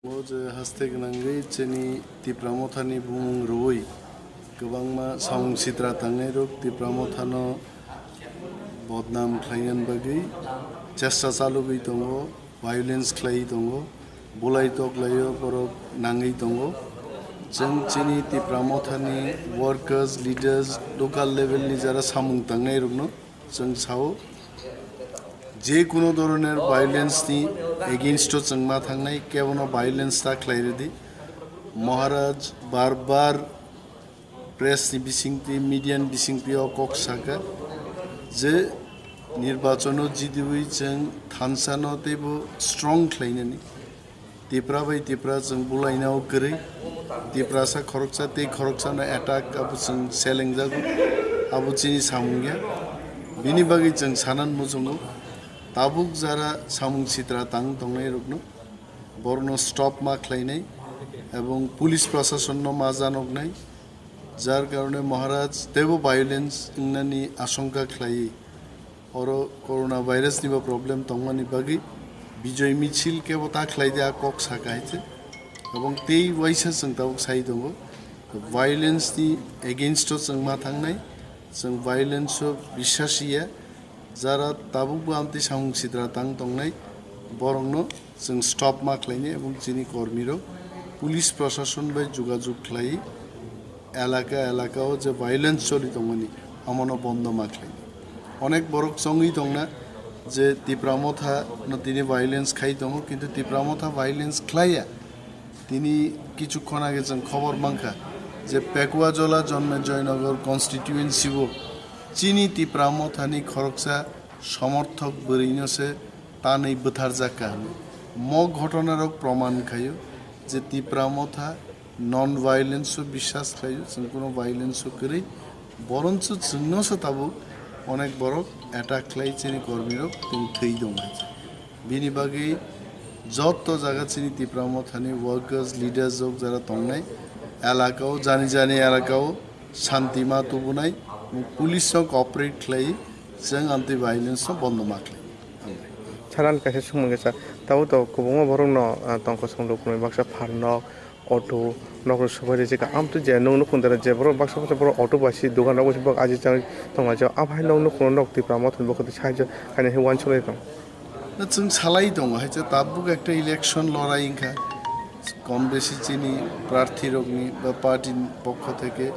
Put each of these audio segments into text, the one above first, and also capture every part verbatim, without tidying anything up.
O je haste gwnangwi chini Tipra Mothani bumung rwui kwbangma samung sitra tangnairok Tipra Mothano bodnam khlainani bagwi chesta chalugwi tongo, violence khlaiwi tongo, bulai toklaio borok nangwi tongo. Chwng chini Tipra Mothani workers, leaders, local level ni jara samung tangnairokno chwng sao, je kuno dhoroner violence ni against o chwng ma thangnai, kebono violence ta khlai rwdi. Maharaj bar bar press ni bisingtwi, media ni bisingtwi o kok saka je nirbachon o jidiwi chwng thansa no teibo strong khlainani. Tipra bai Tipra chwng bulaina o kwrwi, Tiprasa khoroksa tei khoroksa no attack abo chwng selengjago, abo chini samung ya. Bini bagwi chwng sanan muchungo, tabuk jara samung sitra tang tongnai rokno borokno stop ma khlainai ebong police prasasonno ma janoknai, jar karone Maharaj teibo violence wngnani ashongka khlaiwi oro corona virus ni bo problem tongmani bagwi Bijoy Michil kebo ta khlai di a kok saka hai se. Ebong tei waisa chwng tabuk sai tongo, violence ni against o chwng ma thangnai, chwng violence o biswasi ya. Jara tabukbo amtwi samung sitra tang tongnai, borokno chwng stop ma khlainai ebong chini kormirok police prashason bai jogajog khlai elaka elaka o je violence choli tongmani, amono bondo ma khlainai. Onek borok chongwi tongna je Tipra Motha no tini violence khai tongo, kintu Tipra Motha violence khlaiya. Tini kichukkon age chwng khobor mankha je Pekuajola Jonme Joynagar constituency o chini Tipra Mothani khoroksa somorthok bwrwino se tanwi bwtharjak kha hwnwi. Mo ghotona rok proman khaio je Tipra Motha non violence o biswas khlaio, chwng kuno violence o kwrwi, boroncho chwngno se tabuk onek borok attack khlai chini kormirok tei thwi dong hai. Bini bagwi joto jaga chini Tipra Mothani workers, leaders rok jara tongnai elaka o, jani jani elaka o shanti ma tubunai, police rok cooperate khlai, chwng amtwi violence no bondo ma khlai. Saran kaisa sumung kisa, tabo to kwbangma borok no, ah, tongkha song rok baksa pharnok, auto, nok rok swbai rijak kha. Amtwi je nwng nukhung dara je borok baksa baksa borok auto bai si dogan rok bai si borok aji chang tonglaijak. Abo hai nwng nukhung rok Tipra Mothani bwkhak twi sahajyo khainai hai uansuk lai tong. Na chwng salai tongo, hai se tabuk ekta election lorai wngkha, kom besi chini prarthi rokni ba party ni pokho theke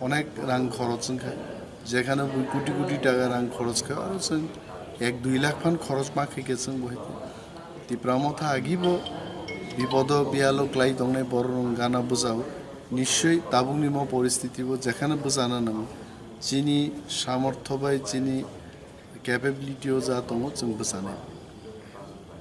onek rang khoroch wngkha, jekhano bui koti koti taka rang khoroch kha, aro chwng ek dui lakh phan khoroch ma khaikha chwng bo hai. Tipra Motha agibo bipodo biyalo klai tongnai borok rok gana bwjao, nischoi tabukni mo poristiti bo jekhano bwjana nango, chini samortho bai chini capability o ja tongo chwng bwchanai.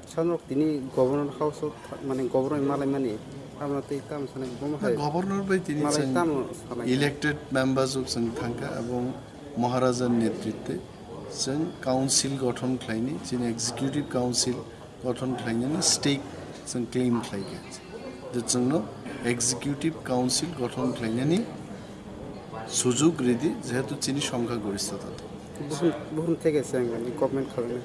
Sanok tini Governor House o tha-, mane Governor malai mani, abo tei tamo sanai, bomo hai. Governor bai tini malai chwng tamo sanai. Elected members o chwng thangkha, ebong Maharaja ni netritwe chwng council gothon khlaini, chini executive council gothon khlainani stake chwng claim khlaikha. Je chwngno executive council gothon khlainani sujug ridi, jehetu chini songkha goristho tong. Buhum, buhum theke se ang ni government khalani.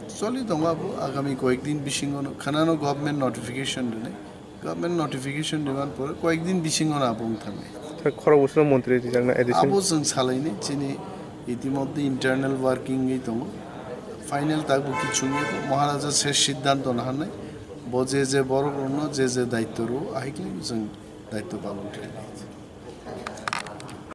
Choli tongo abo, agami koyek din bisingo no, khanano government notification rwnai. Government notification riman pore koyek din bisingo no abo wng thangnai. Khorok bwswkno montri rijakna addition. Abo chwng salaini, chini itimodhye internal working wngwi tongo. Final tabuk kichung ya, Maharaja se siddhanto naharnai. Bo je je borok rokno je je daityo rwo, ahikhe chwng daityo palon khlainai.